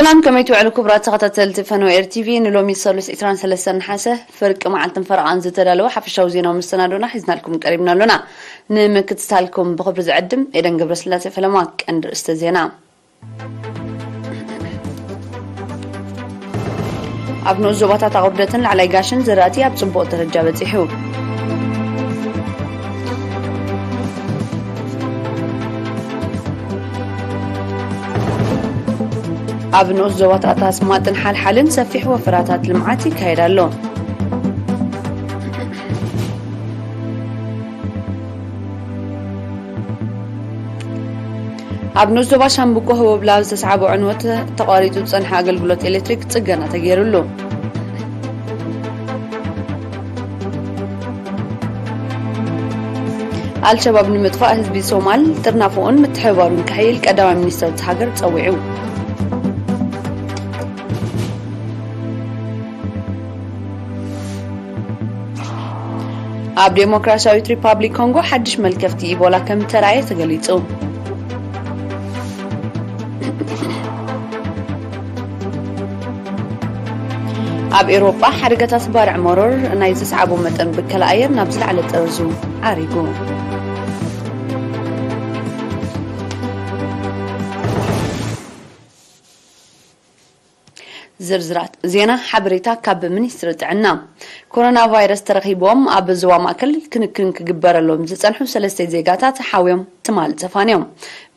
ሰላም፣ ከመይ ትውዕሉ ክቡራት ተኸታተልቲ ፈነወ ኤር ቲቪ? ንሎሚ ሰሉስ ዕስራን ሰለስተን ነሓሰ ፍርቂ መዓልትን ፈረቓን ዝተዳለወ ሓፈሻዊ ዜናዊ መሰናዶና ሒዝናልኩም ቀሪብና ኣሎና። ንምክትታልኩም ብኽብሪ ዝዕድም ኤደን ገብረስላሴ ፈለማ። ቀንዲ ርእስተ ዜና። ኣብ ንኡስ ዞባታት ኣቑርደትን ላዕላይ ጋሽን ዘራእቲ ኣብ ጽቡቕ ደረጃ በጺሑ። ኣብ ንኡስ ዞባታት ኣስማጥን ሓልሓልን ሰፊሕ ወፈራታት ልምዓት ይካየድ ኣሎ። ኣብ ንኡስ ዞባ ሻምብቆ ህቦብላ ዝተሰዓቦ ዕንወት ተቋሪጹ ዝጸንሐ ኣገልግሎት ኤሌክትሪክ ጽገና ተገይሩሉ። ኣልሸባብ ንምጥፋእ ህዝቢ ሶማል ጥርናፈኡን ምትሕብባሩን ከሕይል ቀዳማይ ሚኒስተር እታ ሃገር ጸዊዑ። ኣብ ዴሞክራሲያዊት ሪፓብሊክ ኮንጎ ሓድሽ መልከፍቲ ኢቦላ ከም ተራእየ ተገሊጹ። ኣብ ኤውሮጳ ሓደጋታት ባርዕ መሮር ናይ ዝስዓቦ መጠን ብከላ ኣየር ናብ ዝለዓለ ጠርዙ ዓሪጉ። ዝርዝራት ዜና ሓበሬታ ካብ ሚኒስትሪ ጥዕና። ኮሮና ቫይረስ ተረኺቦም ኣብ ዞባ ማእከል ክንክን ክግበረሎም ዝጸንሑ ሰለስተ ዜጋታት ሓውዮም ትማል ተፋንዮም።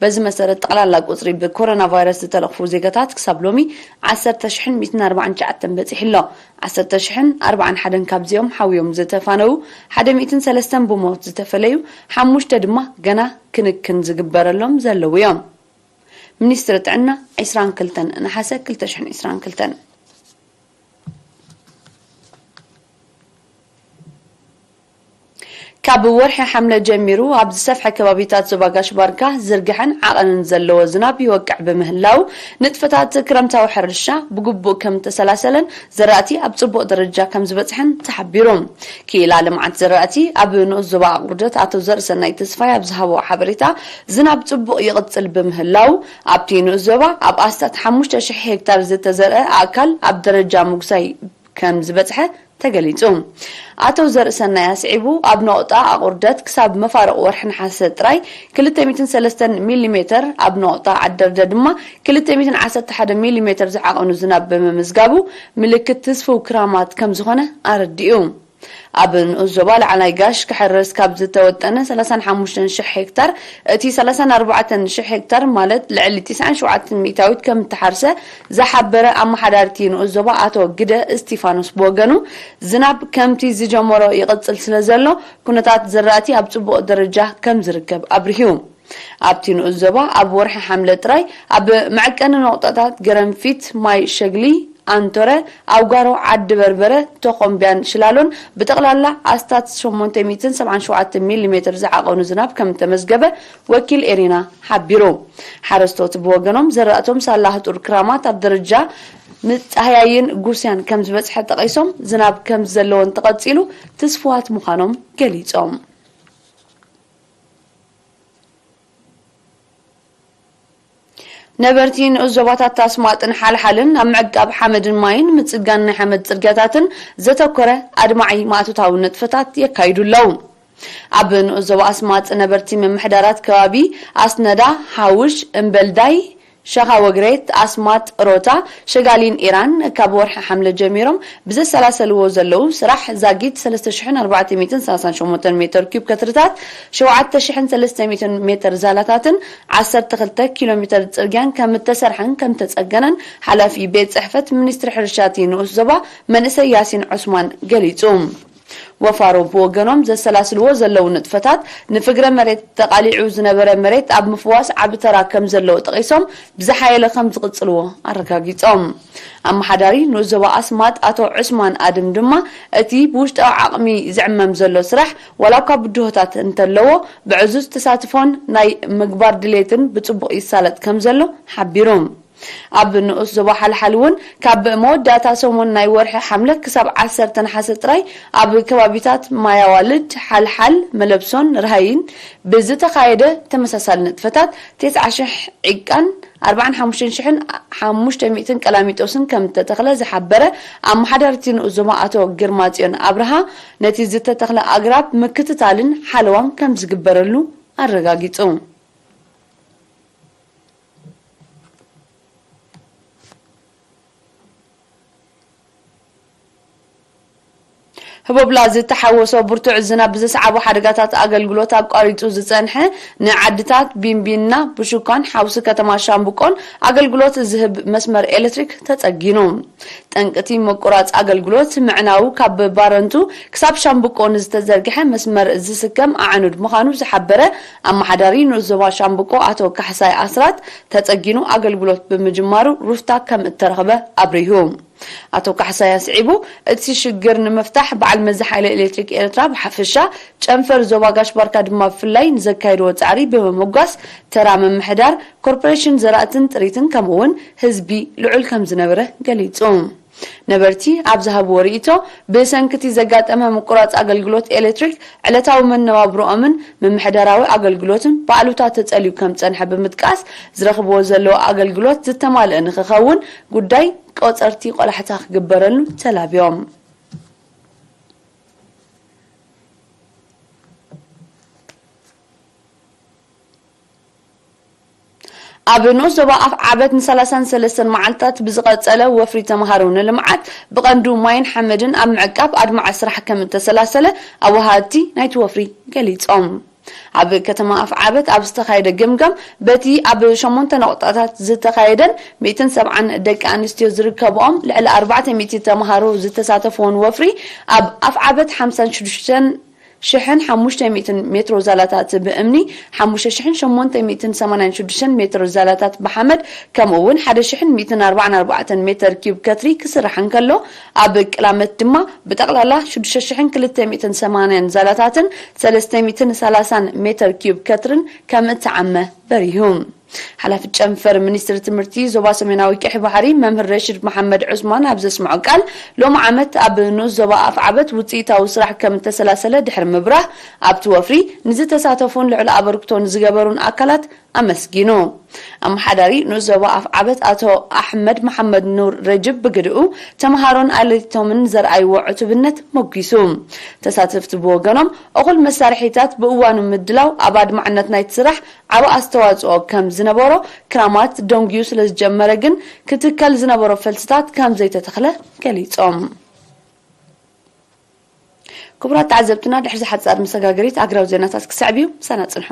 በዚ መሰረት ጠቕላላ ቁጽሪ ብኮሮና ቫይረስ ዝተለኽፉ ዜጋታት ክሳብ ሎሚ ዓሰርተ ሽሕን ሚእትን ኣርባዓን ትሽዓተን በጺሑ ኣሎ። ዓሰርተ ሽሕን ኣርባዓን ሓደን ካብዚኦም ሓውዮም ዝተፋነዉ፣ ሓደ ሚእትን ሰለስተን ብሞት ዝተፈለዩ፣ ሓሙሽተ ድማ ገና ክንክን ዝግበረሎም ዘለዉ እዮም። ሚኒስትሪ ጥዕና ዕስራን ክልተን ነሓሰ ክልተ ሽሕን ዕስራን ክልተን። ካብ ወርሒ ሓምለ ጀሚሩ ኣብ ዝሰፍሐ ከባቢታት ዞባ ጋሽ ባርካ ዝርግሐን ዓቐንን ዘለዎ ዝናብ ይወቅዕ ብምህላው ንጥፈታት ክረምታዊ ሕርሻ ብግቡእ ከም ተሰላሰለን ዘራእቲ ኣብ ጽቡቕ ደረጃ ከም ዝበጽሐን ተሓቢሩ። ክኢላ ልምዓት ዘራእቲ ኣብ ንኡስ ዞባ ኣቑርደት ኣቶ ዘርእሰናይ ተስፋይ ኣብ ዝሃቦ ሓበሬታ፣ ዝናብ ጽቡቕ ይቕጽል ብምህላው ኣብቲ ንኡስ ዞባ ኣብ ኣስታት ሓሙሽተ ሽሕ ሄክታር ዝተዘርአ ኣእካል ኣብ ደረጃ ምጉሳይ ከም ዝበጽሐ ተገሊጹ። ኣቶ ዘርእሰናይ ኣስዒቡ፣ ኣብ ነቑጣ ኣቑርደት ክሳብ መፋርቕ ወርሒ ነሓሰ ጥራይ ክልተ ሚእትን ሰለስተን ሚሊ ሜተር፣ ኣብ ነቑጣ ዓደርደ ድማ ክልተ ሚእትን ዓሰርተ ሓደ ሚሊ ሜተር ዝዓቐኑ ዝናብ ብምምዝጋቡ፣ ምልክት ትስፉው ክራማት ከም ዝኾነ ኣረዲኡ። ኣብ ንኡስ ዞባ ላዕላይ ጋሽ ክሕረስ ካብ ዝተወጠነ ሰላሳን ሓሙሽተን ሽሕ ሄክታር፣ እቲ ሰላሳን ኣርባዕተን ሽሕ ሄክታር፣ ማለት ልዕሊ ትስዓን ሸውዓተን ሚእታዊት ከም እተሓርሰ ዝሓበረ ኣመሓዳሪ እቲ ንኡስ ዞባ ኣቶ ግደ እስቲፋኖስ ብወገኑ፣ ዝናብ ከምቲ ዝጀመሮ ይቕጽል ስለ ዘሎ፣ ኩነታት ዘራእቲ ኣብ ጽቡቕ ደረጃ ከም ዝርከብ ኣብሪሁ። ኣብቲ ንኡስ ዞባ ኣብ ወርሒ ሓምለ ጥራይ ኣብ መዐቀኒ ነቑጣታት ገረንፊት፣ ማይ ሸግሊ፣ ኣንቶረ፣ ኣውጋሮ፣ ዓዲ በርበረ፣ ተኾምቢያን ሽላሎን ብጠቕላላ ኣስታት ሸሞንተ ሚእትን ሰብዓን ሸውዓተን ሚሊ ሜተር ዝዓቐኑ ዝናብ ከም እተመዝገበ ወኪል ኤሪና ሓቢሩ። ሓረስቶት ብወገኖም ዘራእቶም ሳላ ህጡር ክራማት ኣብ ደረጃ ንጻህያይን ጉስያን ከም ዝበጽሐ ጠቒሶም፣ ዝናብ ከም ዘለዎ እንተቐጺሉ ትስፉዋት ምዃኖም ገሊጾም። ነበርቲ ንኡስ ዞባታት ኣስማጥን ሓልሓልን ኣብ ምዕቃብ ሓመድን ማይን ምጽጋን ናይ ሓመድ ጽርግያታትን ዘተኮረ ኣድማዒ ማእቶታዊ ንጥፈታት የካይዱ ኣለዉ። ኣብ ንኡስ ዞባ ኣስማጥ ነበርቲ ምምሕዳራት ከባቢ ኣስነዳ፣ ሓውሽ፣ እምበልዳይ፣ ሸኻ ወግሬት፣ ኣስማጥ፣ ሮታ፣ ሸጋሊን ኢራን ካብ ወርሒ ሓምለ ጀሚሮም ብዘሰላሰልዎ ዘለዉ ስራሕ ዛጊት ሰለስተ ሽሕን ኣርባዕተ ሚእትን ሰላሳን ሸሞንተን ሜተር ኪዩብ ከትርታት፣ ሸውዓተ ሽሕን ሰለስተ ሚእትን ሜተር ዛላታትን ዓሰርተ ክልተ ኪሎ ሜተር ጽርግያን ከም እተሰርሐን ከም እተጸገነን ሓላፊ ቤት ጽሕፈት ሚኒስትሪ ሕርሻ እቲ ንኡስ ዞባ መንእሰይ ያሲን ዑስማን ገሊጹ። ወፋሮ ብወገኖም ዘሰላስልዎ ዘለዉ ንጥፈታት ንፍግረ መሬት ተቓሊዑ ዝነበረ መሬት ኣብ ምፍዋስ ዓቢ ተራ ከም ዘለዎ ጠቒሶም ብዝሓየለ ከም ዝቕጽልዎ ኣረጋጊጾም። ኣመሓዳሪ ንኡስ ዞባ ኣስማጥ ኣቶ ዑስማን ኣድም ድማ እቲ ብውሽጣዊ ዓቕሚ ዝዕመም ዘሎ ስራሕ ዋላ እኳ ብድሆታት እንተለዎ ብዕዙዝ ተሳትፎን ናይ ምግባር ድሌትን ብጽቡቕ ይሳለጥ ከም ዘሎ ሓቢሩ። ኣብ ንኡስ ዞባ ሓልሓል እውን ካብ መወዳእታ ሰሙን ናይ ወርሒ ሓምለ ክሳብ ዓሰርተ ነሓሰ ጥራይ ኣብ ከባቢታት ማያዋልድ፣ ሓልሓል፣ መለብሶን ርሃይን ብዝተኻየደ ተመሳሳሊ ንጥፈታት፣ ተስዓ ሽሕ ዒቃን ኣርባዓን ሓሙሽተን ሽሕን ሓሙሽተ ሚእትን ቀላሚጦስን ከም እተተኽለ ዝሓበረ ኣመሓዳሪ እቲ ንኡስ ዞባ ኣቶ ግርማጽዮን ኣብርሃ፣ ነቲ ዝተተኽለ ኣግራብ ምክትታልን ሓለዋን ከም ዝግበረሉ ኣረጋጊጹ። ህቦብላ ዝተሓወሶ ብርቱዕ ዝናብ ብዘስዓቦ ሓደጋታት ኣገልግሎት ኣቋሪጹ ዝጸንሐ ንዓድታት ቢንቢንና፣ ብሹኳን፣ ሓውሲ ከተማ ሻምብቆን ኣገልግሎት ዝህብ መስመር ኤሌክትሪክ ተጸጊኑ። ጠንቅቲ ምቁራጽ ኣገልግሎት ምዕናዉ ካብ ባረንቱ ክሳብ ሻምብቆ ንዝተዘርግሐ መስመር ዝስከም ኣዕኑድ ምዃኑ ዝሓበረ ኣመሓዳሪ ንኡስ ዞባ ሻምብቆ ኣቶ ካሕሳይ ኣስራት፣ ተጸጊኑ ኣገልግሎት ብምጅማሩ ሩፍታ ከም እተረኽበ ኣብሪሁ። ኣቶ ካሕሳይ ኣስዒቡ፣ እቲ ሽግር ንምፍታሕ በዓል መዚ ሓይሊ ኤሌክትሪክ ኤርትራ ብሓፈሻ፣ ጨንፈር ዞባ ጋሽ ባርካ ድማ ብፍላይ ንዘካየድዎ ጻዕሪ ብምምጓስ፣ ተራ ምምሕዳር፣ ኮርፖሬሽን ዘራእትን ጥሪትን ከምኡ'ውን ህዝቢ ልዑል ከም ዝነበረ ገሊጹ። ነበርቲ ኣብ ዝሃብዎ ርእይቶ፣ ብሰንኪ እቲ ዘጋጠመ ምቁራጽ ኣገልግሎት ኤሌክትሪክ ዕለታዊ መነባብሮኦምን ምምሕዳራዊ ኣገልግሎትን ብኣሉታ ተጸልዩ ከም ዝጸንሐ ብምጥቃስ፣ ዝረኽብዎ ዘለዉ ኣገልግሎት ዝተማልአ ንኽኸውን ጉዳይ ቆጸርቲ ቆላሕታ ክግበረሉ ተላብዮም። ኣብ ንኡስ ዞባ ኣፍ ዓበት ንሰላሳን ሰለስተን መዓልታት ብዝቐጸለ ወፍሪ ተምሃሮ ንልምዓት ብቐንዱ ማይን ሓመድን ኣብ ምዕቃብ ኣድማዒ ስራሕ ከም እተሰላሰለ ኣወሃድቲ ናይቲ ወፍሪ ገሊጾም። ኣብ ከተማ ኣፍ ዓበት ኣብ ዝተኻየደ ገምጋም፣ በቲ ኣብ ሸሞንተ ነቑጣታት ዝተኻየደን ሚእትን ሰብዓን ደቂ ኣንስትዮ ዝርከብኦም ልዕሊ ኣርባዕተ ሚእቲ ተምሃሮ ዝተሳተፍዎን ወፍሪ፣ ኣብ ኣፍ ዓበት ሓምሳን ሽዱሽተን ሽሕን ሓሙሽተ ሚእትን ሜትሮ ዛላታት ብእምኒ፣ ሓሙሽተ ሽሕን ሸሞንተ ሚእትን ሰማንያን ሽዱሽተን ሜትሮ ዛላታት ብሓመድ፣ ከምኡ እውን ሓደ ሽሕን ሚእትን ኣርባዓን ኣርባዕተን ሜተር ኪዩብ ከትሪ ክስራሕ እንከሎ፣ ኣብ ቅላመት ድማ ብጠቕላላ ሽዱሽተ ሽሕን ክልተ ሚእትን ሰማንያን ዛላታትን ሰለስተ ሚእትን ሰላሳን ሜተር ኪዩብ ከትርን ከም እተዓመ በሪሁ። ሓላፊ ጨንፈር ሚኒስትሪ ትምህርቲ ዞባ ሰሜናዊ ቀይሕ ባሕሪ መምህር ረሽድ መሓመድ ዑስማን ኣብ ዘስምዖ ቃል፣ ሎሚ ዓመት ኣብ ንኡስ ዞባ ኣፍ ዓበት ውፅኢታዊ ስራሕ ከም እተሰላሰለ ድሕሪ ምብራህ፣ ኣብቲ ወፍሪ ንዝተሳተፉን ልዑል ኣበርክቶ ንዝገበሩን ኣካላት ኣመስጊኑ። ኣመሓዳሪ ንኡስ ዞባ ኣፍ ዓበት ኣቶ ኣሕመድ መሓመድ ኑር ረጅብ ብግድኡ፣ ተምሃሮን ኣለይቶምን ዘርኣይዎ ዕቱብነት ሞጒሱ። ተሳተፍቲ ብወገኖም፣ እኹል መሳርሒታት ብእዋኑ ምድላው ኣብ ኣድማዕነት ናይቲ ስራሕ ዓቢ ኣስተዋጽኦ ከም ዝነበሮ፣ ክራማት ደንጉዩ ስለ ዝጀመረ ግን፣ ክትከል ዝነበሮ ፈልስታት ከም ዘይተተኽለ ገሊጾም። ክቡራት ተዓዘብትና፣ ድሕሪ እዚ ሓጻር መሰጋገሪት ኣግራብ ዜናታት ክሰዕብዩ ምሳና ጽንሑ።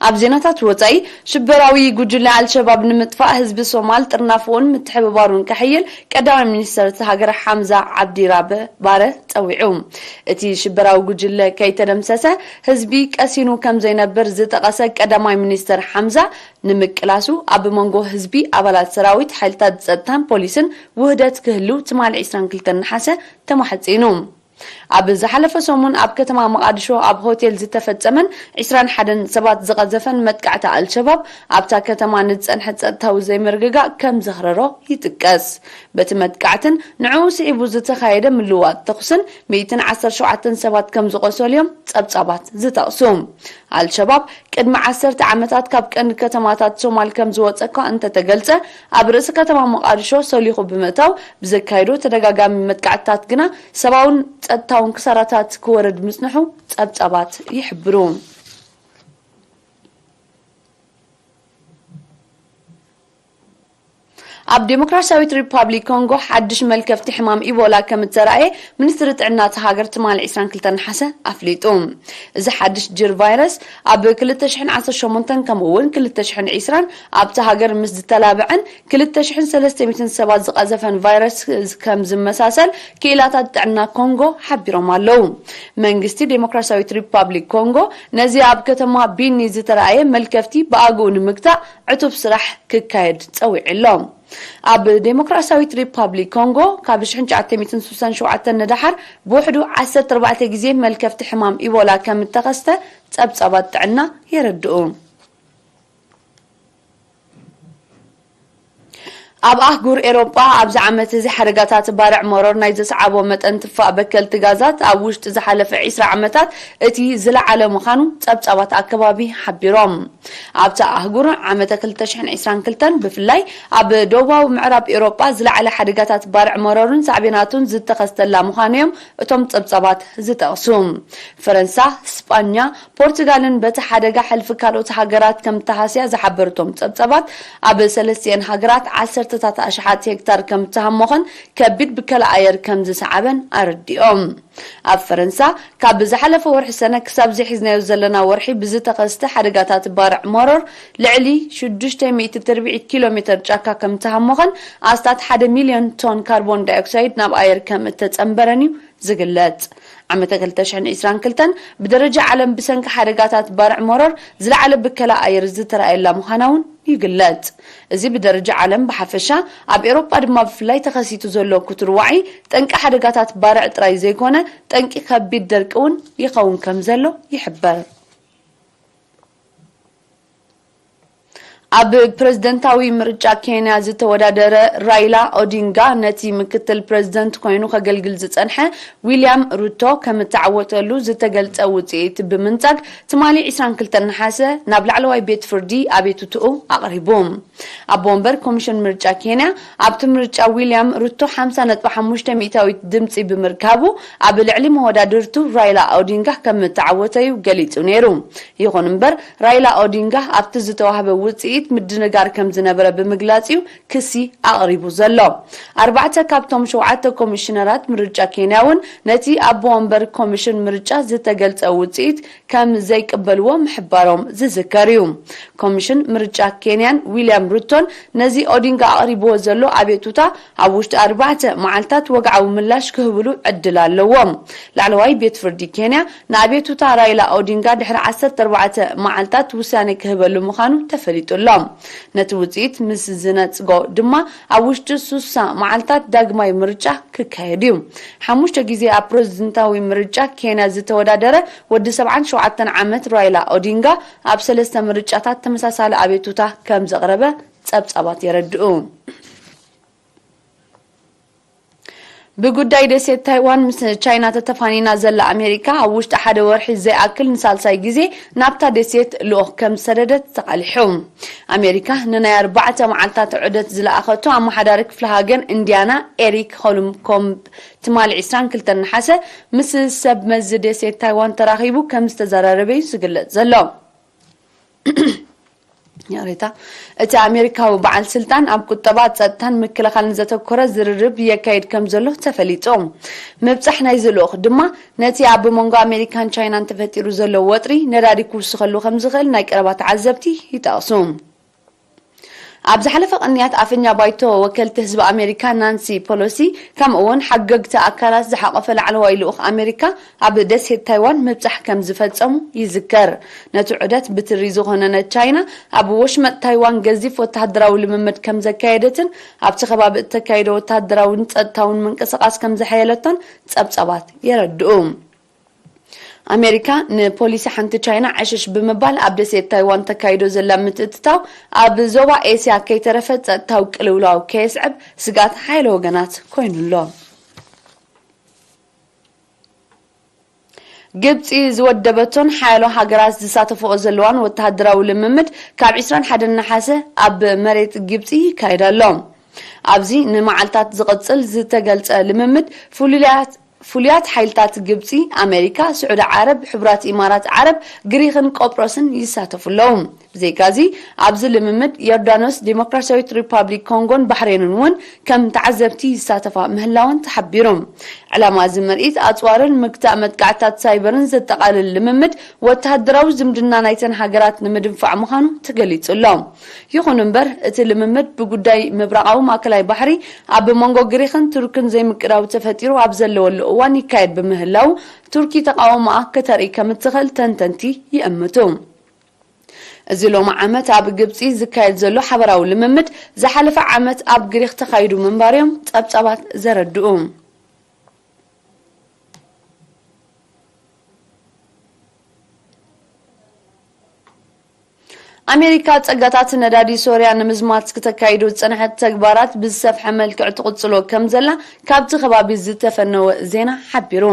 ኣብ ዜናታት ወጻኢ፣ ሽበራዊ ጉጅለ ኣልሸባብ ንምጥፋእ ህዝቢ ሶማል ጥርናፍኡን ምትሕብባሩን ከሕይል ቀዳማይ ሚኒስተር እታ ሃገር ሓምዛ ዓብዲ ራበ ባረ ጸዊዑ። እቲ ሽበራዊ ጉጅለ ከይተደምሰሰ ህዝቢ ቀሲኑ ከም ዘይነብር ዝጠቐሰ ቀዳማይ ሚኒስተር ሓምዛ፣ ንምቅላሱ ኣብ መንጎ ህዝቢ፣ ኣባላት ሰራዊት፣ ሓይልታት ጸጥታን ፖሊስን ውህደት ክህሉ ትማሊ ዕስራን ክልተን ነሓሰ ተማሕጺኑ። ኣብ ዝሓለፈ ሰሙን ኣብ ከተማ መቓድሾ ኣብ ሆቴል ዝተፈጸመን ዕስራን ሓደን ሰባት ዝቐዘፈን መጥቃዕቲ ኣልሸባብ፣ ኣብታ ከተማ ንዝጸንሐ ጸጥታዊ ዘይምርግጋእ ከም ዘኽረሮ ይጥቀስ። በቲ መጥቃዕትን ንዕኡ ስዒቡ ዝተኻየደ ምልውዋጥ ተኹስን ሚእትን ዓሰርተ ሸውዓተን ሰባት ከም ዝቖሰሉ እዮም ጸብጻባት ዝጠቕሱ። ኣልሸባብ ቅድሚ ዓሰርተ ዓመታት ካብ ቀንዲ ከተማታት ሶማል ከም ዝወጸ እኳ እንተተገልጸ፣ ኣብ ርእሲ ከተማ ሞቃዲሾ ሰሊኹ ብምእታው ብዘካየዶ ተደጋጋሚ መጥቃዕትታት ግና ሰብኣውን ጸጥታውን ክሳራታት ክወርድ ምጽንሑ ጸብጻባት ይሕብሩ። ኣብ ዴሞክራሲያዊት ሪፓብሊክ ኮንጎ ሓድሽ መልከፍቲ ሕማም ኢቦላ ከም እተራእየ ሚኒስትሪ ጥዕና እታ ሃገር ትማሊ ዕስራን ክልተን ነሓሰ ኣፍሊጡ። እዚ ሓድሽ ጅር ቫይረስ ኣብ ክልተ ሽሕን ዓሰርተ ሸሞንተን ከምኡ እውን ክልተ ሽሕን ዕስራን ኣብታ ሃገር ምስ ዝተላብዐን ክልተ ሽሕን ሰለስተ ሚእትን ሰባት ዝቐዘፈን ቫይረስ ከም ዝመሳሰል ክኢላታት ጥዕና ኮንጎ ሓቢሮም ኣለዉ። መንግስቲ ዴሞክራሲያዊት ሪፓብሊክ ኮንጎ ነዚ ኣብ ከተማ ቢኒ ዝተራእየ መልከፍቲ ብኣግኡ ንምግታእ ዕቱብ ስራሕ ክካየድ ጸዊዑ ኣሎ። ኣብ ዴሞክራሲያዊት ሪፓብሊክ ኮንጎ ካብ ሽሕን ትሽዓተ ሚእትን ስሳን ሸውዓተን ንደሓር ብውሕዱ ዓሰርተ ኣርባዕተ ግዜ መልከፍቲ ሕማም ኢቦላ ከም እተኸስተ ጸብጻባት ጥዕና የረድኡ። ኣብ ኣህጉር ኤሮጳ ኣብዚ ዓመት እዚ ሓደጋታት ባርዕ መሮር ናይ ዘስዓቦ መጠን ትፋእ በከልቲ ጋዛት ኣብ ውሽጢ ዝሓለፈ ዒስራ ዓመታት እቲ ዝለዓለ ምዃኑ ጸብጻባት ኣከባቢ ሓቢሮም። ኣብታ ኣህጉር ዓመተ ክልተ ሽሕን ዕስራን ክልተን ብፍላይ ኣብ ደቡባዊ ምዕራብ ኤሮጳ ዝለዓለ ሓደጋታት ባርዕ መሮርን ሳዕቤናቱን ዝተኸስተላ ምዃኑ እዮም እቶም ጸብጻባት ዝጠቕሱ። ፈረንሳ፣ ስጳኛ፣ ፖርቱጋልን በቲ ሓደጋ ሕልፊ ካልኦት ሃገራት ከም ተሃስያ ዝሓበሩ እቶም ጸብጻባት፣ ኣብ ሰለስቲኤን ሃገራት ዓሰርተታት ኣሽሓት ሄክታር ከም ዝተሃሞኸን ከቢድ ብከላ ኣየር ከም ዝሰዓበን ኣረዲኦም። ኣብ ፈረንሳ ካብ ዝሓለፈ ወርሒ ሰነ ክሳብ ዝሒዝናዮ ዘለና ወርሒ ብዝተኸስተ ሓደጋታት ባርዕ መሮር ልዕሊ ሽዱሽተ ሚእቲ ትርብዒት ኪሎ ሜተር ጫካ ከም ዝተሃሞኸን ኣስታት ሓደ ሚልዮን ቶን ካርቦን ዳይኦክሳይድ ናብ ኣየር ከም እተጸንበረን እዩ ዝግለጽ። ዓመተ ክልተ ሽሕን ዕስራን ክልተን ብደረጃ ዓለም ብሰንኪ ሓደጋታት ባርዕ መሮር ዝለዓለ ብከላ ኣየር ዝተራእየላ ምዃና እውን ይግለጽ። እዚ ብደረጃ ዓለም ብሓፈሻ ኣብ ኤውሮጳ ድማ ብፍላይ ተኸሲቱ ዘሎ ክቱር ዋዒ ጠንቂ ሓደጋታት ባርዕ ጥራይ ዘይኮነ ጠንቂ ከቢድ ደርቂ እውን ይኸውን ከም ዘሎ ይሕበር። ኣብ ፕረዚደንታዊ ምርጫ ኬንያ ዝተወዳደረ ራይላ ኦዲንጋ ነቲ ምክትል ፕረዚደንት ኮይኑ ከገልግል ዝጸንሐ ዊልያም ሩቶ ከም እተዓወተሉ ዝተገልጸ ውጽኢት ብምንጻግ ትማሊ ዕስራን ክልተን ነሓሰ ናብ ላዕለዋይ ቤት ፍርዲ ኣቤቱትኡ ኣቕሪቡ። ኣቦ ወንበር ኮሚሽን ምርጫ ኬንያ ኣብቲ ምርጫ ዊልያም ሩቶ ሓምሳ ነጥቢ ሓሙሽተ ሚእታዊት ድምጺ ብምርካቡ ኣብ ልዕሊ መወዳድርቱ ራይላ ኦዲንጋ ከም እተዓወተ እዩ ገሊጹ ነይሩ። ይኹን እምበር ራይላ ኦዲንጋ ኣብቲ ዝተዋህበ ውጽኢት ምድንጋር ከም ዝነበረ ብምግላጽ እዩ ክሲ ኣቕሪቡ ዘሎ። ኣርባዕተ ካብቶም ሸውዓተ ኮሚሽነራት ምርጫ ኬንያ እውን ነቲ ኣቦ ወንበር ኮሚሽን ምርጫ ዝተገልጸ ውጽኢት ከም ዘይቅበልዎ ምሕባሮም ዝዝከር እዩ። ኮሚሽን ምርጫ ኬንያን ዊልያም ሩቶን ነዚ ኦዲንጋ ኣቕሪብዎ ዘሎ ኣቤቱታ ኣብ ውሽጢ ኣርባዕተ መዓልታት ወግዓዊ ምላሽ ክህብሉ ዕድል ኣለዎም። ላዕለዋይ ቤት ፍርዲ ኬንያ ንኣቤቱታ ራይላ ኦዲንጋ ድሕሪ ዓሰርተ ኣርባዕተ መዓልታት ውሳኔ ክህበሉ ምዃኑ ተፈሊጡ ኣሎ። ነቲ ውጽኢት ምስ ዝነጽጎ ድማ ኣብ ውሽጢ ሱሳ መዓልታት ዳግማይ ምርጫ ክካየድ እዩ። ሓሙሽተ ግዜ ኣብ ፕረዚደንታዊ ምርጫ ኬንያ ዝተወዳደረ ወዲ ሰብዓን ሸውዓተን ዓመት ራይላ ኦዲንጋ ኣብ ሰለስተ ምርጫታት ተመሳሳሊ ኣቤቱታ ከም ዘቕረበ ጸብጻባት የረድኡ። ብጉዳይ ደሴት ታይዋን ምስ ቻይና ተተፋኒና ዘላ ኣሜሪካ ኣብ ውሽጢ ሓደ ወርሒ ዘይኣክል ንሳልሳይ ግዜ ናብታ ደሴት ልኡኽ ከም ዝሰደደት ተቓሊሑ። ኣሜሪካ ንናይ ኣርባዕተ መዓልታት ዑደት ዝለኣኸቶ ኣመሓዳሪ ክፍለ ሃገር ኢንዲያና ኤሪክ ሆልምኮምብ ትማሊ ዕስራን ክልተን ነሓሰ ምስ ሰብ መዚ ደሴት ታይዋን ተራኺቡ ከም ዝተዘራረበ እዩ ዝግለጽ ዘሎ። ይቕሬታ። እቲ ኣሜሪካዊ በዓል ስልጣን ኣብ ቁጠባ፣ ጸጥታን ምክልኻልን ዘተኮረ ዝርርብ የካይድ ከም ዘሎ ተፈሊጡ። ምብጻሕ ናይዚ ልኡኽ ድማ ነቲ ኣብ መንጎ ኣሜሪካን ቻይናን ተፈጢሩ ዘሎ ወጥሪ ነዳዲ ክውስኸሉ ከም ዝኽእል ናይ ቀረባ ተዓዘብቲ ይጠቕሱ። ኣብ ዝሓለፈ ቅንያት ኣፈኛ ባይቶ ወከልቲ ህዝቢ ኣሜሪካ ናንሲ ፖሎሲ ከምኡ እውን ሓገግቲ ኣካላት ዝሓቆፈ ላዕለዋይ ልኡኽ ኣሜሪካ ኣብ ደሴት ታይዋን ምብጻሕ ከም ዝፈጸሙ ይዝከር። ነቲ ዑደት ብትሪ ዝኾነነት ቻይና ኣብ ወሽመጥ ታይዋን ገዚፍ ወተሃደራዊ ልምምድ ከም ዘካየደትን ኣብቲ ከባቢ እተካየደ ወተሃደራውን ጸጥታውን ምንቅስቓስ ከም ዘሐየለቶን ጸብጻባት የረድኡ። ኣሜሪካ ንፖሊሲ ሓንቲ ቻይና ዕሽሽ ብምባል ኣብ ደሴት ታይዋን ተካይዶ ዘላ ምትእትታው ኣብ ዞባ ኤስያ ከይተረፈ ጸጥታዊ ቅልውላው ከየስዕብ ስግኣት ሓያሎ ወገናት ኮይኑ ኣሎ። ግብጺ ዝወደበቶን ሓያሎ ሃገራት ዝሳተፍኦ ዘለዋን ወተሃደራዊ ልምምድ ካብ ዕስራን ሓደን ነሓሰ ኣብ መሬት ግብጺ ይካየድ ኣሎ። ኣብዚ ንመዓልታት ዝቕጽል ዝተገልጸ ልምምድ ፍሉያት ፍሉያት ሓይልታት ግብጺ፣ ኣሜሪካ፣ ስዑዲ ዓረብ፣ ሕቡራት ኢማራት ዓረብ፣ ግሪኽን ቆጵሮስን ይሳተፉ ኣለዉ። ብዘይካዚ ኣብዚ ልምምድ ዮርዳኖስ፣ ዲሞክራሲያዊት ሪፓብሊክ ኮንጎን ባሕሬንን እውን ከም ተዓዘብቲ ይሳተፋ ምህላወን ተሓቢሩ። ዕላማ እዚ ምርኢት ኣጽዋርን ምግታእ መጥቃዕታት ሳይበርን ዘጠቓልል ልምምድ ወተሃደራዊ ዝምድና ናይተን ሃገራት ንምድንፋዕ ምዃኑ ተገሊጹ ኣሎ። ይኹን እምበር እቲ ልምምድ ብጉዳይ ምብራቓዊ ማእከላይ ባሕሪ ኣብ መንጎ ግሪኽን ቱርክን ዘይምቅዳው ተፈጢሩ ኣብ ዘለወሉ እዋን ይካየድ ብምህላው ቱርኪ ተቓውሞኣ ከተርኢ ከም እትኽእል ተንተንቲ ይእምቱ። እዚ ሎሚ ዓመት ኣብ ግብጺ ዝካየድ ዘሎ ሓበራዊ ልምምድ ዝሓለፈ ዓመት ኣብ ግሪኽ ተኻይዱ ምንባር'ዮም ጸብጻባት ዘረድኡ። ኣሜሪካ ጸጋታት ነዳዲ ሶርያ ንምዝማት ክተካይዶ ዝጸንሐት ተግባራት ብዝሰፍሐ መልክዕ ትቕጽሎ ከም ዘላ ካብቲ ከባቢ ዝተፈነወ ዜና ሓቢሩ።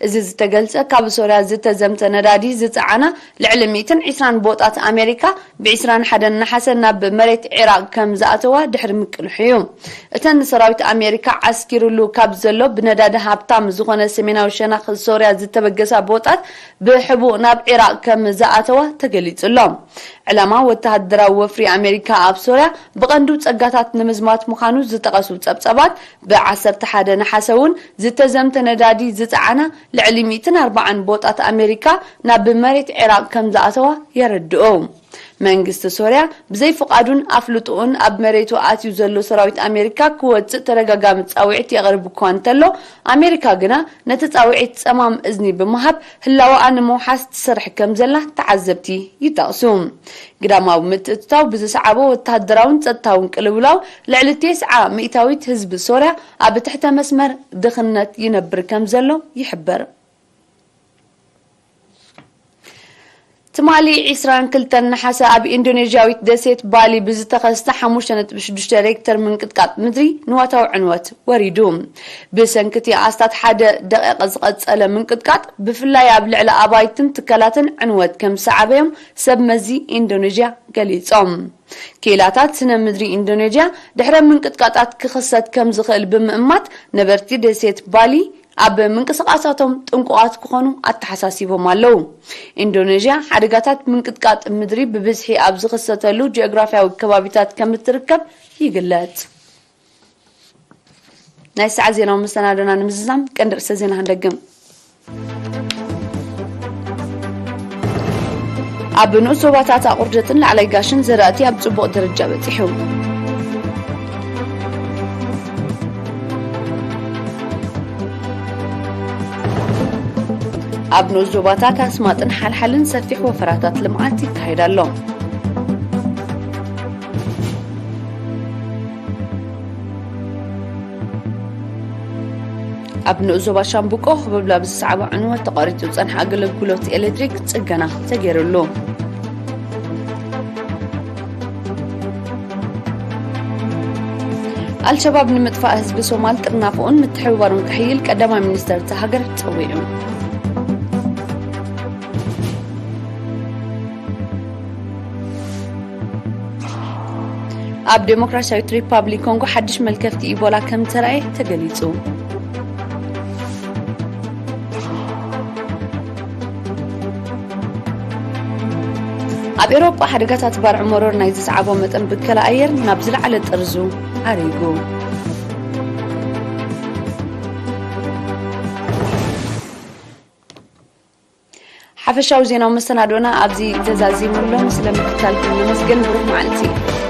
እዚ ዝተገልጸ ካብ ሶርያ ዝተዘምተ ነዳዲ ዝጸዓና ልዕሊ ሚእትን ዕስራን ቦጣት ኣሜሪካ ብ ዕስራን ሓደን ነሓሰ ናብ መሬት ዒራቕ ከም ዝኣተዋ ድሕሪ ምቅልሑ እዩ። እተን ሰራዊት ኣሜሪካ ዓስኪሩሉ ካብ ዘሎ ብነዳዲ ሃብታም ዝኾነ ሰሜናዊ ሸነኽ ሶርያ ዝተበገሳ ቦጣት ብሕቡእ ናብ ዒራቕ ከም ዝኣተዋ ተገሊጹ ኣሎ። ዕላማ ወተሃደራዊ ወፍሪ ኣሜሪካ ኣብ ሶርያ ብቐንዱ ጸጋታት ንምዝማት ምዃኑ ዝጠቐሱ ጸብጻባት፣ ብ ዓሰርተ ሓደ ነሓሰ እውን ዝተዘምተ ነዳዲ ዝጸዓና ልዕሊ ሚእትን ኣርባዓን ቦጣት ኣሜሪካ ናብ መሬት ዒራቕ ከም ዝኣተዋ የረድኡ። መንግስቲ ሶርያ ብዘይ ፍቓዱን ኣፍልጦኡን ኣብ መሬቱ ኣትዩ ዘሎ ሰራዊት ኣሜሪካ ክወጽእ ተደጋጋሚ ጻውዒት የቕርብ እኳ እንተሎ፣ ኣሜሪካ ግና ነቲ ጻውዒት ጸማም እዝኒ ብምሃብ ህላወኣ ንምውሓስ ትሰርሕ ከም ዘላ ተዓዘብቲ ይጠቕሱ። ግዳማዊ ምትእትታው ብዝሰዓቦ ወተሃደራውን ጸጥታውን ቅልውላው ልዕሊ ተስዓ ሚእታዊት ህዝቢ ሶርያ ኣብ ትሕተ መስመር ድኽነት ይነብር ከም ዘሎ ይሕበር። ትማሊ ዕስራን ክልተን ነሓሰ ኣብ ኢንዶኔዥያዊት ደሴት ባሊ ብዝተኸስተ ሓሙሽተ ነጥቢ ሽዱሽተ ሬክተር ምንቅጥቃጥ ምድሪ ንዋታዊ ዕንወት ወሪዱ። ብሰንኪ እቲ ኣስታት ሓደ ደቂቕ ዝቐጸለ ምንቅጥቃጥ ብፍላይ ኣብ ልዕሊ ኣባይትን ትካላትን ዕንወት ከም ዝሰዓበዮም ሰብ መዚ ኢንዶኔዥያ ገሊጾም። ክኢላታት ስነ ምድሪ ኢንዶኔዥያ ድሕረ ምንቅጥቃጣት ክኽሰት ከም ዝኽእል ብምእማት ነበርቲ ደሴት ባሊ ኣብ ምንቅስቓሳቶም ጥንቁቓት ክኾኑ ኣተሓሳሲቦም ኣለዉ። ኢንዶኔዥያ ሓደጋታት ምንቅጥቃጥ ምድሪ ብብዝሒ ኣብ ዝኽሰተሉ ጂኦግራፍያዊ ከባቢታት ከም እትርከብ ይግለጽ። ናይ ሰዓት ዜናዊ መሰናዶና ንምዝዛም ቀንዲ ርእሰ ዜና ክንደግም። ኣብ ንኡስ ዞባታት ኣቑርደትን ላዕላይ ጋሽን ዘራእቲ ኣብ ጽቡቕ ደረጃ በጺሑ። ኣብ ንኡስ ዞባታት ኣስማጥን ሓልሓልን ሰፊሕ ወፈራታት ልምዓት ይካየድ ኣሎ። ኣብ ንኡስ ዞባ ሻምብቆ ህብብላ ብዝሰዓቦ ዕንወት ተቋሪጹ ዝጸንሐ ኣገልግሎት ኤሌክትሪክ ጽገና ተገይሩሉ። ኣልሸባብ ንምጥፋእ ህዝቢ ሶማል ጥርናፈኡን ምትሕብባሩን ከሕይል ቀዳማይ ሚኒስተር እታ ሃገር ጸዊዑ። ኣብ ዴሞክራሲያዊት ሪፓብሊክ ኮንጎ ሓድሽ መልከፍቲ ኢቦላ ከም ተራእየ ተገሊጹ። ኣብ ኤውሮጳ ሓደጋታት ባርዕ መሮር ናይ ዝሰዓቦ መጠን ብከላ ኣየር ናብ ዝለዓለ ጥርዙ ዓሪጉ። ሓፈሻዊ ዜናዊ መሰናዶና ኣብዚ ተዛዚሙ ኣሎ። ስለ ምክትታልኩም ነመስግን። ብሩኽ መዓልቲ።